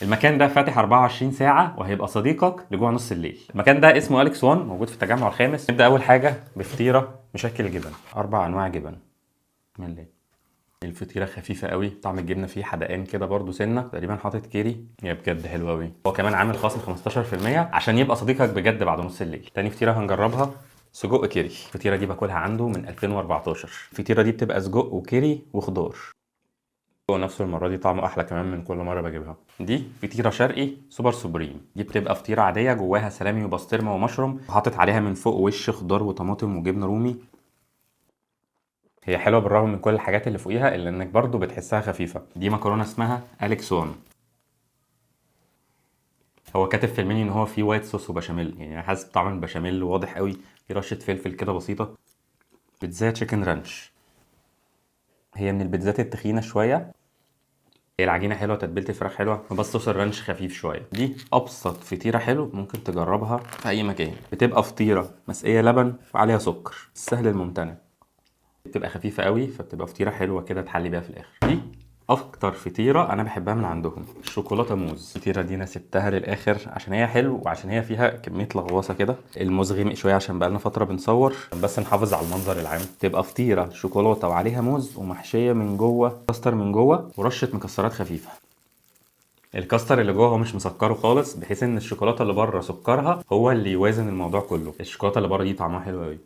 المكان ده فاتح 24 ساعة وهيبقى صديقك لجوع نص الليل. المكان ده اسمه اليكس 1، موجود في التجمع الخامس. نبدا اول حاجة بفطيره مشكل جبن، 4 انواع جبن. بسم الله. الفطيره خفيفة قوي، طعم الجبنة فيه حدقان كده برضو سنة، تقريبا حاطط كيري، هي بجد حلوة قوي. هو كمان عامل خصم 15% عشان يبقى صديقك بجد بعد نص الليل. تاني فطيره هنجربها سجق كيري. الفطيره دي باكلها عنده من 2014. الفطيره دي بتبقى سجق وكيري وخضار. هو نفسه المرة دي طعمه احلى كمان من كل مرة بجيبها. دي فطيره شرقي super supreme، دي بتبقى فطيره عادية جواها سلامي وبسطرمه ومشروم، وحاطط عليها من فوق وش خضار وطماطم وجبنه رومي. هي حلوة بالرغم من كل الحاجات اللي فوقيها، الا انك برضو بتحسها خفيفة. دي مكرونه اسمها اليكسون. هو كاتب في المنيو ان هو فيه white sauce وبشاميل، يعني انا حاسس بطعم البشاميل واضح قوي، في رشه فلفل كده بسيطة. بيتزا chicken ranch، هي من البيتزات التخينه شوية. هي العجينة حلوة، تتبيله الفراخ حلوة، بس صوص ال ranch خفيف شوية. دي ابسط فطيره حلو ممكن تجربها في اي مكان، بتبقى فطيره مسقيه لبن وعليها سكر، السهل الممتنع. بتبقى خفيفة قوي، فبتبقى فطيره حلوة كده تحلي بيها في الاخر. دي اكتر فطيره انا بحبها من عندهم، الشوكولاتة موز. الفطيره دي انا سبتها للاخر عشان هي حلو وعشان هي فيها كمية لغواصه كده. الموز غمق شوية عشان بقالنا فترة بنصور، بس نحافظ على المنظر العام. تبقى فطيره شوكولاتة وعليها موز ومحشيه من جوه كاستر من جوه ورشه مكسرات خفيفة. الكاستر اللي جوه هو مش مسكره خالص، بحيث ان الشوكولاتة اللي بره سكرها هو اللي يوازن الموضوع كله. الشوكولاتة اللي بره دي طعمها حلو قوي.